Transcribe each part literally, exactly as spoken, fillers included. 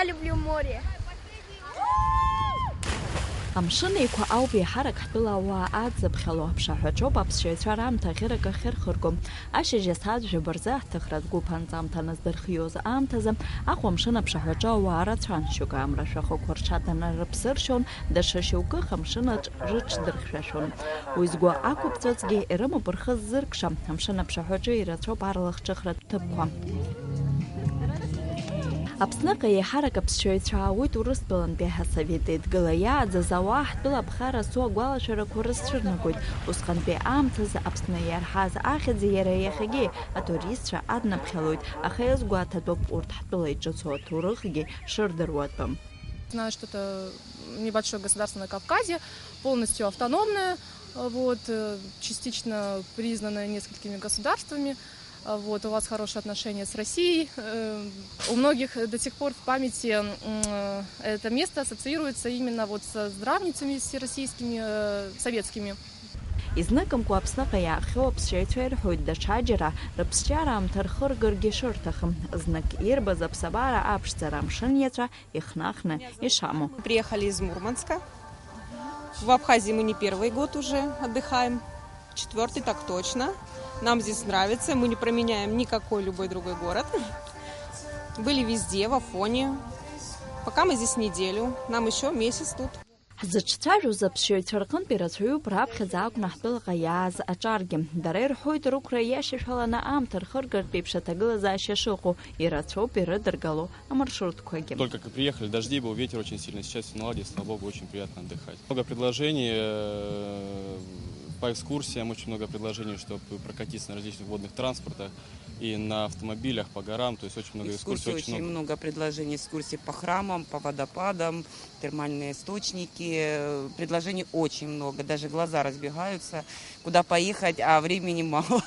Я люблю море. Амшын Еиқәа ауп еиҳарак ҳтәыла ауаа аӡзаԥхьало, аԥшаҳәаҿоуп аԥсшьаҩцәа раамҭа аӷьырак ахьырхырго. Ашьыжь асааҭ жәаба рзы аҳҭыхратә гәыԥ анҵамҭа аназдырхиоз аамҭазы Аҟәа амшын аԥшаҳәаҿы ауаа рацәан, шьоукы амра ашәахәақәа рҽаҭаны рыԥсы ршьон, даҽа шьоукых амшынаҿ рыҽдырхьшәашәон. Уи згәы ақәыԥҵәазгьы ирымоуп рхы ззыркша, амшын аԥшаҳәаҿы ирацәоуп арлахҿыхратә ҭыԥқәа. Аԥсныҟа еиҳарак аԥсшьаҩцәа аауеит Урыстәылантәи асовет еидгыла иааӡаз ауаа ҳтәыла аԥхара зцу агәалашәарақәа рызцәырнагоит. Усҟантәи аамҭазы Аԥсны иарҳаз ахьӡи иара иахьагьы атуристцәа аднаԥхьалоит, аха иазгәаҭатәуп урҭ ҳтәыла иҿыцу аҭоурыхгьы шырдыруа атәы. Знаю, что это небольшое государство на Кавказе, полностью автономное, вот, э, частично признанное несколькими государствами. А, вот, у вас хорошие отношения с Россией. Э, у многих до сих пор в памяти, м, э, это место ассоциируется именно вот со здравницами всероссийскими, э, советскими. Изныкымкәа Аԥсныҟа иаахьоу аԥсшьаҩцәа ирҳәоит, даҽаџьара рыԥсшьара аамҭа рхыргаргьы шырҭахым, знык ирбаз аԥсабара аԥшӡара амшын иаҵәа ихнахны ишамоу. Приехали из Мурманска. В Абхазии мы не первый год уже отдыхаем. Четвертый так точно. Нам здесь нравится, мы не променяем никакой любой другой город. Были везде, в Афоне. Пока мы здесь неделю, нам еще месяц тут. Ҳзыҿцәажәоз аԥсшьаҩцәа рҟынтә ирацәаҩуп раԥхьаӡа акәны ҳтәылаҟа иааз аҿаргьы. Дара ирҳәоит, рықәра иашьашәаланы аамҭа рхыргартә еиԥш аҭагылазаашьа шыҟоу, ирацәоуп ирыдыргало амаршрутқәагьы. Только как приехали, дожди был, ветер очень сильный, сейчас все наладилось, слава богу, очень приятно отдыхать. Много предложений э, по экскурсиям, очень много предложений, чтобы прокатиться на различных водных транспортах и на автомобилях по горам, то есть очень много экскурсий, Экскурсии очень много предложений, экскурсии по храмам, по водопадам, термальные источники. Предложений очень много, даже глаза разбегаются, куда поехать, а времени мало.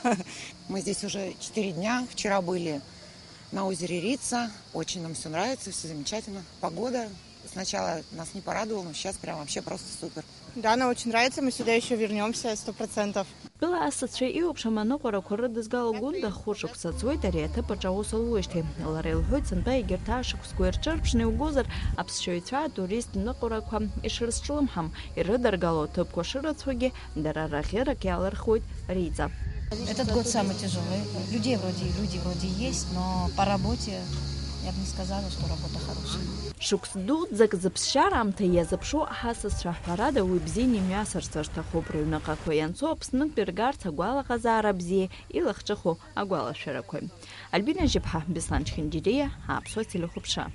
Мы здесь уже четыре дня, вчера были на озере Рица, очень нам все нравится, все замечательно. Погода сначала нас не порадовала, но сейчас прям вообще просто супер. Да, нам очень нравится, мы сюда еще вернемся, сто процентов. Тәыла асасцәа иуԥшым аныҟәарақәа рыдызгало Гәында хәышықәса ҵуеит ари аҭыԥ аҿы аус луеижьҭеи. Лара илҳәоит, сынтәа егьырҭ ашықәсқәа ирҿырԥшны иугозар, аԥсшьаҩцәа атурист ныҟәарақәа ишрызҿлымҳам, ирыдыргало аҭыԥқәа шырацәоугьы, дара раӷьырак иалырхуеит Риҵа. Этот год самый тяжелый. Людей вроде, люди вроде есть, но по работе я бы не сказала, что работа хорошая. Шықәс дуӡӡак зыԥсшьара аамҭа иазыԥшу ҳасасцәа, ҳәарада, уи бзианы имҩасырц рҭахуп, рыҩныҟақәа ианцо Аԥснынтә иргарц агәалаҟазаара бзиа, илахҿыху агәалашәарақәа. Альбина Жьыԥҳа, Беслан Чхиндириа, Аԥсуа телехәаԥшра.